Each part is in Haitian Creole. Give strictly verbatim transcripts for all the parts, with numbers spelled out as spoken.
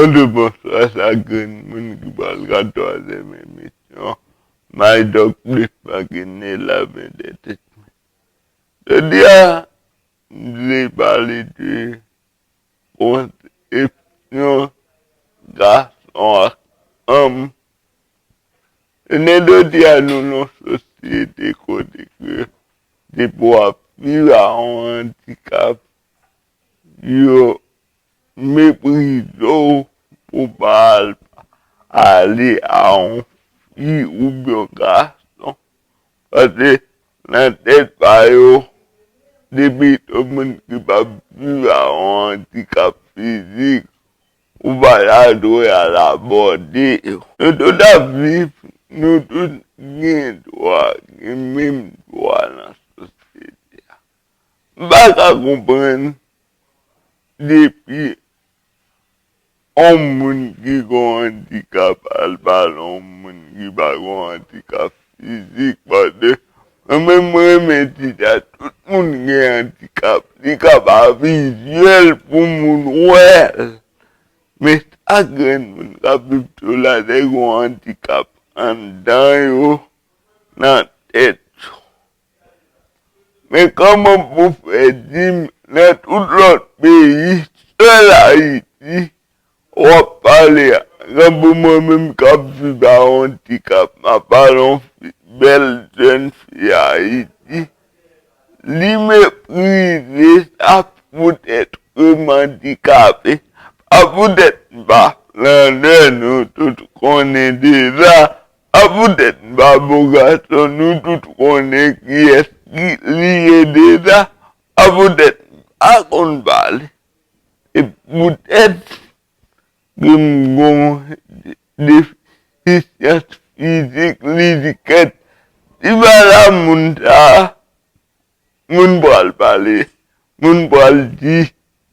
Bonjou, bonswa, sa grenn moun ki pral gad twazyèm emisyon May Dòk plis Makenley la, men de tèt mwen. Jodi a, m vle pale de konsepsyon gason ak fanm. Jounen jodi a, nou nan yon sosyete kote ke depi w ap viv ak yon andikap, yo meprize w pou w pa al pale a yon fi oubyen yon gason. Paske nan tèt pa yo, depi se yon moun ki p ap viv ak yon andikap fizik, ou pa ta dwe al abòde yo. Nou tout ap viv, nou tout gen dwa, gen menm dwa nan sosyete a. M pa ka konprann depi yon moun ki gen yon andikap al pale yon moun ki pa gen yon andikap fizik, paske mwen menm mwen renmen di sa, tout moun gen andikap, li ka pa vizyèl pou moun wè l. Men sa grenn moun k ap viv sou latè gen yon andikap anndan yo, nan tèt yo. Men kòman pou fè di m nan tout lòt peyi, sèl Ayiti, w ap pale a. Tankou mwen menm k ap viv ak yon andikap, m ap pale yon fi, bèl jèn fi Ayiti, li meprize sa poutèt ke m andikape, pa poutèt m pa flannè, nou tout konnen deja, pa poutèt m pa bo gason, nou tout konnen kiyès ki li ye deja, pa poutèt m pa konn pale, e poutèt ke m gen yon defisyans fizik, li di kèt, si pa la moun sa a, moun pral pale, moun pral di,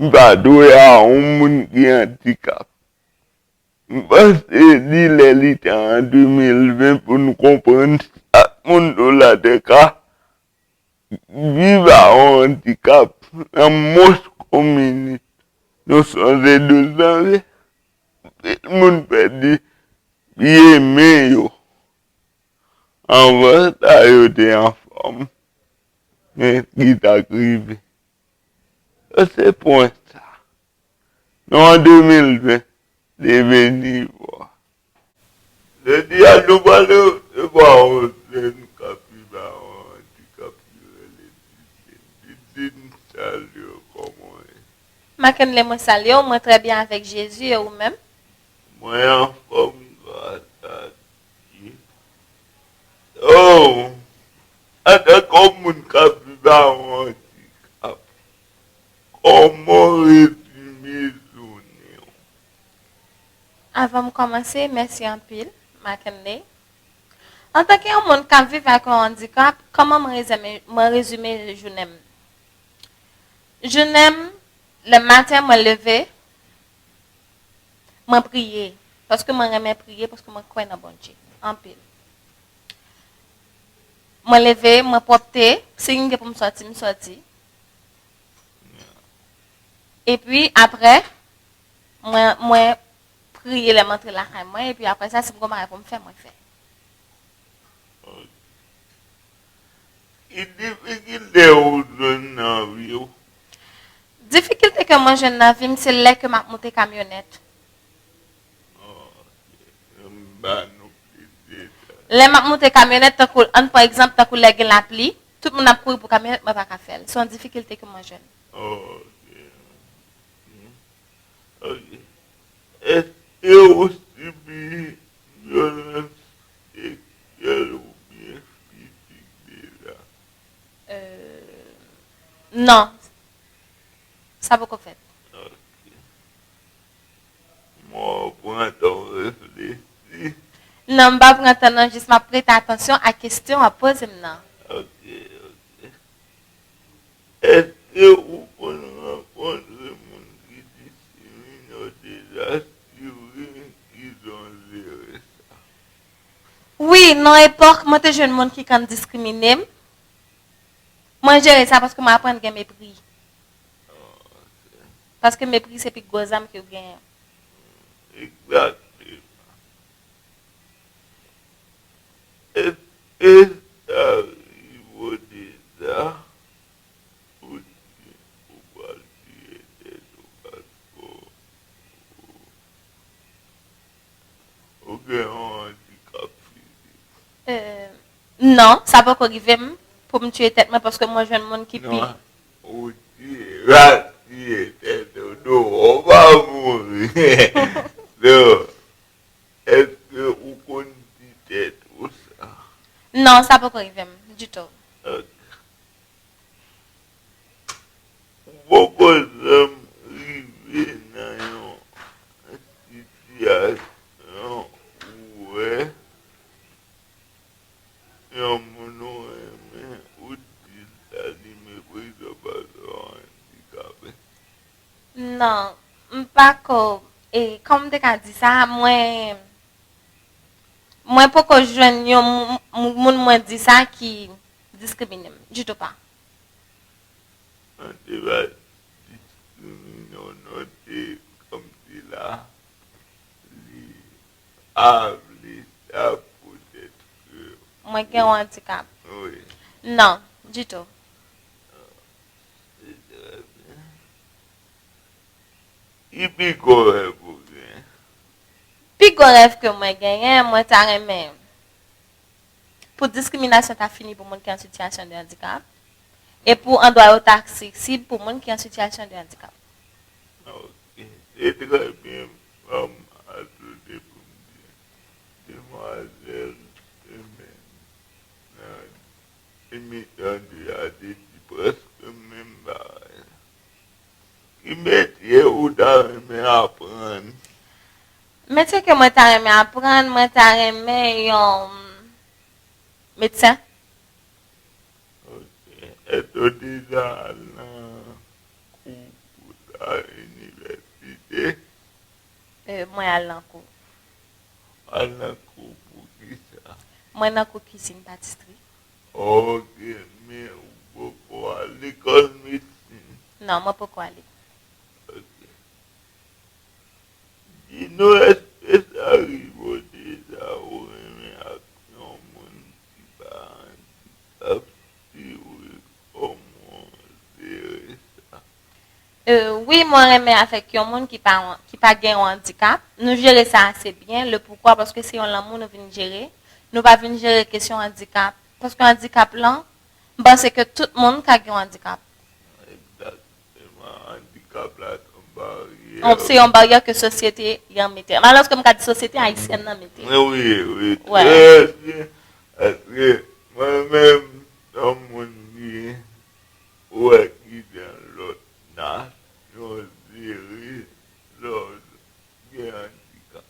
m pa dwe a yon moun ki andikap. M panse li lè li tan an de mil ven pou n konprann chak moun sou latè ka viv ak yon andikap nan mwens konminit. Nou sonje douz janvye, anpil moun pèdi pye, men yo. Anvan sa, yo te anfòm. Men ki t ap rive? Se pwen sa. Nou an de mil ven, leve nivo a. Jodi a, nou pral resevwa yon jèn k ap viv ak yon andikap ki rele Didine. Didine, m salye w, kòman w ye? Makenley, mwen salye w, mwen trè byen avèk Jezi, e ou menm? Mwen anfòm gras a Dye. Oh, antanke yon moun k ap viv ak yon andikap, kòman w rezime jounen w? Avan m kòmanse, mèsi anpil, Makenley. Antanke yon moun k ap viv ak yon andikap, kòman mwen rezime, mwen rezime jounen m? Jounen m, lè maten mwen leve, mwen priye. Paske mwen renmen priye, paske mwen kwè nan Bondye anpil. Mwen leve, mwen pwòpte, si m gen pou m sòti, m sòti. Epi apre, mwen, mwen priye lè m antre lakay mwen, epi apre sa, si m gen yon bagay pou m fè, mwen fè. Ok. Ki difikilte ou jwenn nan vi w? Difikilte ke mwen jwenn nan vi m, se lè ke m ap moute kamyonèt. Ok. M ba nou plis detay. Lè m ap moute kamyonèt, tankou, ann pran egzanp, tankou lè gen lapli, tout moun ap kouri pou kamyonèt, mwen pa ka fè l. Se yon difikilte ke mwen jwenn. Ok. Ok. Èske ou sibi vyolans seksyèl oubyen fizik deja? Euh, non. Sa poko fèt. Ok. Mwen pran tan w reflechi. Non, m pa pran tan non, jis m ap prete atansyon a kesyon w ap poze m nan. Ok, ok. Èske ou konn rankontre moun ki diskrimine w deja? Si wi, kijan w jere sa? Wi, nan epòk, mwen te jwenn moun ki konn diskrimine m. Mwen jere sa paske mwen aprann gen mepri. Paske mepri se pi gwo zam ke w genyen. Egzakteman. Èske sa rive w deja? Ou di ou pral tiye tèt ou paske w, ou gen yon andikap fizik? Euh, non, sa poko rive m pou m tiye tèt mwen paske mwen jwenn moun ki pi. Non, ou di, w ap tiye tèt ou, non, w pa mouri. Non. Èske ou konn di tèt ou sa? Non, sa poko rive m ditou. Ok. Ou poko janm rive nan yon sitiyasyon ou wè yon moun ou renmen, ou di l sa, li meprize w paske w andikape? Non, m pako, e, kòman m te ka di sa, mwen, mwen poko jwenn yon mou- mou- moun mwen di sa ki diskrimine m, ditou pa. Mwen te va diskrimine w non, te kòmsi la li pa vle sa poutèt ke Mwen gen yon andikap. Wi. Non, ditou. Se trè byen. Ki pi gwo rèv ou gen? Pi gwo rèv ke mwen genyen, mwen ta renmen pou diskriminasyon ta fini pou moun ki an sitiyasyon de andikap e pou andwa yo ta aksesib pou moun ki an sitiyasyon de andikap. Ok. Se trè byen, m ajoute pou m di, demwazèl Semaine nan emisyon de a te di prèske menm bagay la. Ki metye ou ta renmen aprann? Metye ke mwen ta renmen aprann, mwen ta renmen yon medsen. Ok. Èske w deja al nan kou pou ta inivèsite? Mwen al nan kou. Al nan kou pou kisa? Mwen nan kou kizin patistri. Ok, men ou poko al lekòl medsin? Non, mwen poko ale. Ok. Di nou, èske sa rive w deja ou renmen ak yon moun ki pa andikape? Si wi, kòman w jere sa? Wi, mwen renmen avèk yon moun ki pa ki pa gen yon andikap. Nou jere sa ase byen. Le poukwa? Paske se yon lanmou nou vin jere. Nou pa vin jere kesyon andikap. Paske andikap lan, m panse ke tout moun ka gen yon andikap. Egzakteman, andikap la se yon baryè. Se yon baryè ke sosyete an mete. Alòske m ka di sosyete ayisyèn nan mete. Wi, wi, trè byen. Paske mwen menm, yon moun ki wè ki gen lòt nasyon jere lòt gen andikap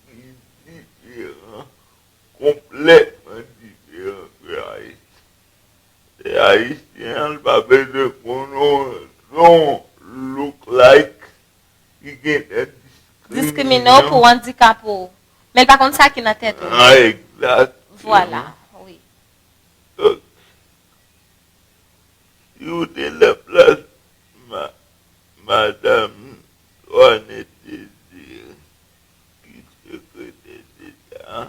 ki diferan, konplètman diferan ke Ayisyen. E Ayisyen an, li pa bezwen konnen w jan w look like ki gentan diskrimine w pou andikap ou. Men l pa konn sa ki nan tèt ou. Ah, egzakteman. Vwala, wi. Donk, si w te nan plas ma, madanm Joanette Désir, ki Sekretè Deta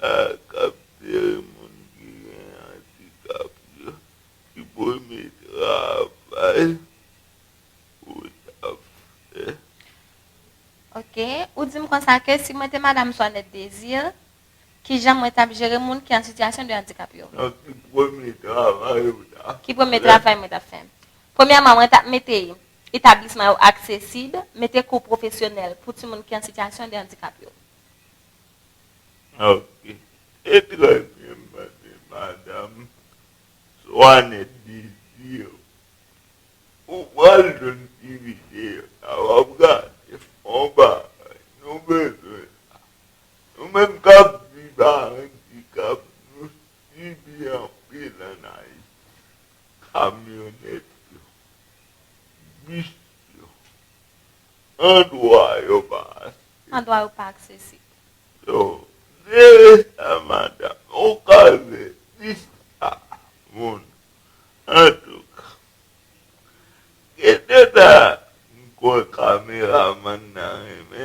a, k ap jere moun ki gen andikap yo, ki premye travay ou t ap fè? Ok, ou di m konsa ke si mwen te madanm Joanette Désir, kijan mwen t ap jere moun ki an sitiyasyon de andikap yo? Non, ki premye travay ou t ap fè? Ki premye travay mwen t ap fè? Premyèman, mwen t ap mete etablisman yo aksesib, mete kou pwofesyonèl pou timoun ki an sitiyasyon de andikap yo. Ok. Se trè byen, m panse madanm Joanette Désir, ou pral jwenn ti videyo sa, w ap gade fon bagay nou bezwen la. Nou menm k ap viv a andikap, nou sibi anpil ann Ayiti. Kamyonèt yo, bis yo, andwa yo pa aksesib. Andwa yo pa aksesib. Yo, jere sa, madanm. Ou ka jere dis sa, moun. Antouka, kite sa, m kwè kameramann nan renmen.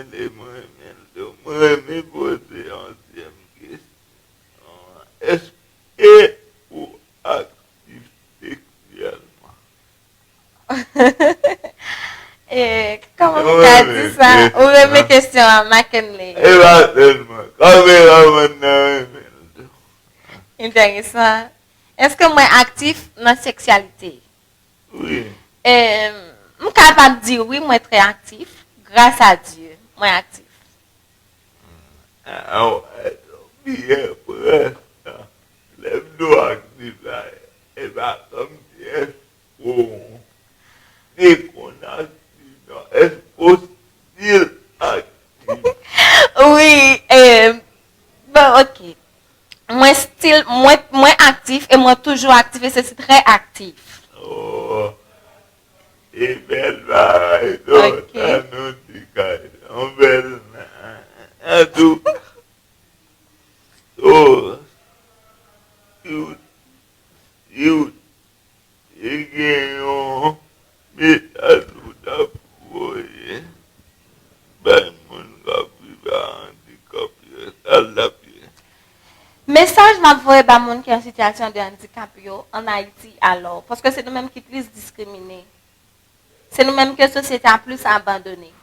Sa, ou renmen kesyon an, Mackenley. E pa sèlman. Kameramann nan renmen l tou. Enteresan. Èske mwen aktif nan seksyalite? Wi. Em, m kapab di wi, mwen trè aktif. Gras a Dye, mwen aktif. Aw, byen prè sa. Lè m di w aktif la, e pa kòmsi èske w te konn aktif, non, èske w still aktif? Wi, e, bon, ok. Mwen still, mwen, mwen aktif e mwen toujou aktif e se trè aktif. Oh, e bèl bagay, non, ok. Sa nou di kay, yon bèl, an tou, so, si w, si w te gen yon mesaj ou t ap voye bay moun k ap viv ak andikap yo, sa l t ap ye? Mesaj m ap voye ba moun ki an sitiyasyon de andikap yo ann Ayiti alò, paske se nou menm ki plis diskrimine. Se nou menm ke sosyete a plis abandone.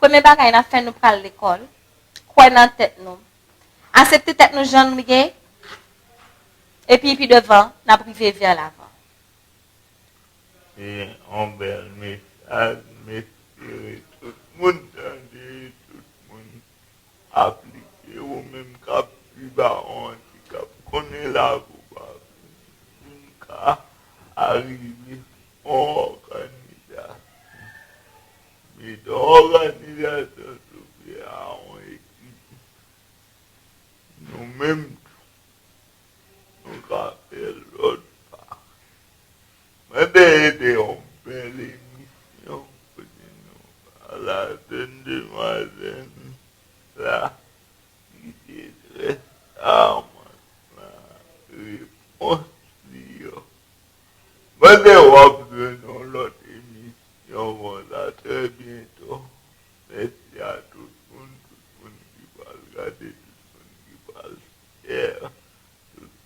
Premye bagay n ap fè, nou pral lekòl, kwè nan tèt nou, aksepte tèt nou jan nou ye, epi pi devan, n ap rive vè lavan. Se yon bèl mesaj, m espere tout moun tande, tout moun aplike, ou menm k ap viv ak yon andikap, konnen lavi w pa fini, ou ka arive yon òganizasyon. Mete yon òganizasyon sou pye a, yon ekip. Nou menm tou, nou ka fè lòt pa. Mwen te ede yon bèl emisyon kote nou pale a de demwazèl la ki te trè chaman nan repons li yo. Mwen te w ap jwenn yon lòt emisyon konsa trè byento. Mèsi a tout moun, tout moun ki pral gade, tout moun ki pral share, tout moun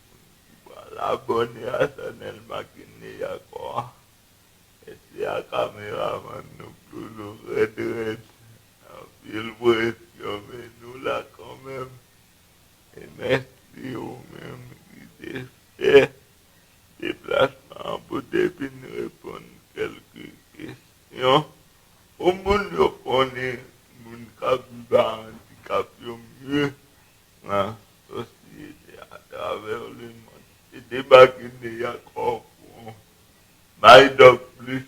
ki pral abòne a chanèl Mackenley Accor a. Mèsi a kameramann nou, Clolo, rèd rèd. Anpil presyon, men nou la kanmenm. E mèsi ou menm ki te fè deplasman an pou te vin reponn kèlke kesyon. Pou moun yo konnen moun k ap viv ak andikap yo mye nan sosyete atravè lemonn. Se te Mackenley Accor pou Maïdòk Plis